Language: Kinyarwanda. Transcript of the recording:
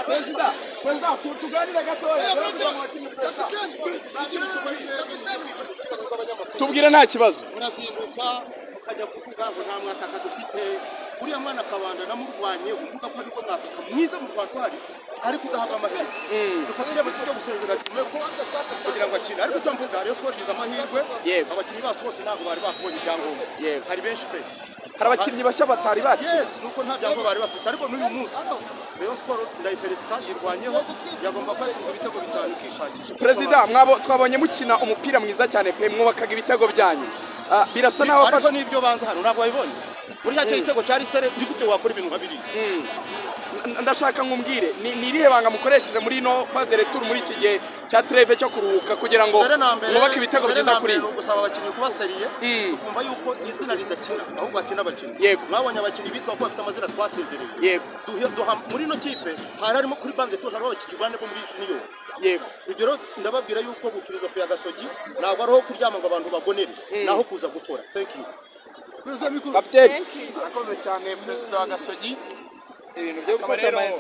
Perezida, perezida, tuganire gatoya. Tubwire, nta kibazo. Murazinduka mukajya kuvuga ngo nta mwataka dufite. Uriya mwana Kabanda namurwanye mvuga ko aribwo mwataka mwiza mu Rwanda uhari, ariko udahabwa amahirwe. Dufata icyemezo cyo gusezera Jumeko kugira ngo akine. Ariko icyo mvuga, Rayon Sport igize amahirwe. Abakinnyi bacu bose ntabwo bari bakubonye ibyangombwa. Hari benshi pe. Hari abakinnyi bashya batari bakina. Yes, nuko nta byangombwa bari bafite. Ariko n'uyu munsi Rayon Sport ndayifelicita, yirwanyeho. Yagomba kuba ibitego 5 ikishakisha. Perezida, mwabo twabonye mukina umupira mwiza cyane pe, mwubakaga ibitego byanyu. Ah, birasa naho Ariko afashe n'ibyo banza hano ntabwo wabibonye. Muri cya gitego cyari sere, ni gute wakora ibintu nka biriya? Ndashaka ngumbwire, ni irihe banga mukoresheje muri ino phase retour, muri iki gihe cya trêve cyo kuruhuka, kugira ngo Mbere na mbere, mwubake ibitego mbere byiza na kuri mbere ni ugusaba abakinnyi kuba sérieux, tukumva yuko izina ridakina, ahubwo hakina abakinnyi. Mwabonye abakinnyi bitwa ko bafite amazina twasezereye. Duha muri ino kipe hari harimo kuri banc de touche hariho abakinnyi bane bo muri junior. Ibyo rero ndababwira yuko bu philosophie ya Gasogi ntabwo ari aho kuryama ngo abantu bagonere, naho kuza gukora. Thank you. Kapiteni, arakoze cyane, perezida wa Gasogi. Ibintu byo Akaba gufata rero ama